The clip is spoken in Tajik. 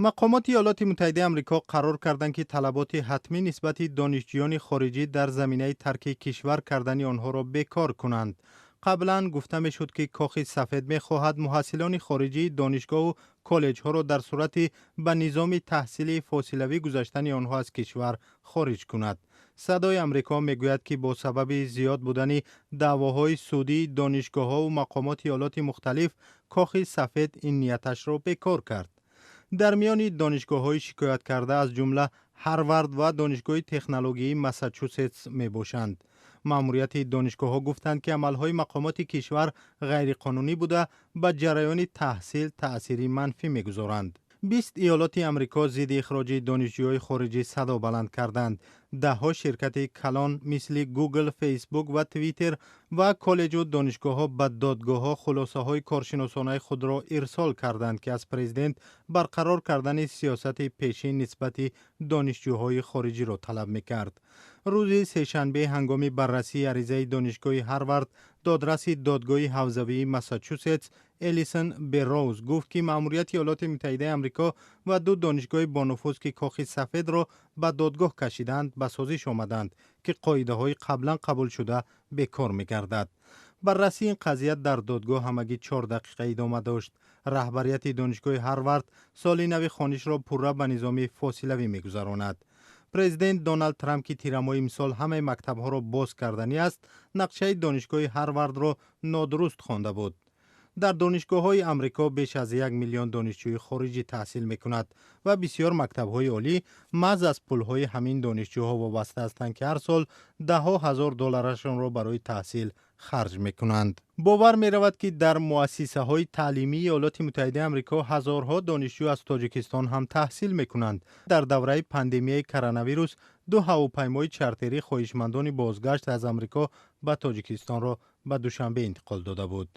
Мақомоти Иёлоти Муттаҳидаи Амрико қарор карданд, ки талаботи ҳатмӣ нисбати донишҷӯёни хориҷӣ дар заминаи тарки кишвар кардани онҳоро бекор кунанд. Қаблан гуфта мешуд, ки Кохи Сафед мехоҳад муҳассилони хориҷии донишгоҳу коллеҷҳоро дар сурати ба низоми таҳсили фосилавӣ гузаштани онҳо аз кишвар хориҷ кунад. Садои Амрико мегӯяд, ки бо сабаби зиёд будани даъвоҳои судии донишгоҳҳову мақомоти иёлоти мухталиф Кохи Сафед ин нияташро бекор кард. Дар миёни донишгоҳҳои шикояткарда аз ҷумла Ҳарвард ва Донишгоҳи технологияи Массачусетс мебошанд. Маъмурияти донишгоҳҳо гуфтанд, ки амалҳои мақомоти кишвар ғайриқонунӣ буда, ба ҷараёни таҳсил таъсири манфӣ мегузоранд. 20 иёлоти Амрико зидди ихроҷи донишҷӯёни хориҷӣ садо баланд карданд. Даҳҳо ширкати калон, мисли Гугл, Фейсбук ва Твиттер, ва коллеҷу донишгоҳҳо ба додгоҳҳо хулосаҳои коршиносонаи худро ирсол карданд, ки аз президент барқарор кардани сиёсати пешин нисбати донишҷӯҳои хориҷиро талаб мекард. Рӯзи сешанбе, ҳангоми баррасии аризаи Донишгоҳи Ҳарвард, додраси додгоҳи ҳавзавии Массачусетс Элисон Берроуз гуфт, ки маъмурияти Иёлоти Муттаҳидаи Амрико ва ду донишгоҳи бонуфуз, ки Кохи Сафедро ба додгоҳ кашиданд, ба созиш омаданд, ки қоидаҳои қаблан қабулшуда бекор мегардад. Баррасии ин қазия дар додгоҳ ҳамагӣ 4 дақиқа идома дошт. Раҳбарияти Донишгоҳи Ҳарвард соли нави хонишро пурра ба низоми фосилавӣ мегузаронад. Президент Доналд Трамп, ки тирамоҳи имсол ҳамаи мактабҳоро боз карданӣ аст, нақшаи Донишгоҳи Ҳарвардро нодуруст хонда буд. Дар донишгоҳҳои Амрико беш аз 1 миллион донишҷӯи хориҷӣ таҳсил мекунад ва бисёр мактабҳои олӣ маҳз аз пулҳои ҳамин донишҷӯҳо вобаста ҳастанд, ки ҳар сол даҳҳо ҳазор долларашонро барои таҳсил харҷ мекунанд. Бовар меравад, ки дар муассисаҳои таълимии Иёлоти Муттаҳидаи Амрико ҳазорҳо донишҷӯ аз Тоҷикистон ҳам таҳсил мекунанд. Дар давраи пандемияи коронавирус ду ҳавопаймои чартерӣ хоҳишмандони бозгашт аз Амрико ба Тоҷикистонро ба Душанбе интиқол дода буд.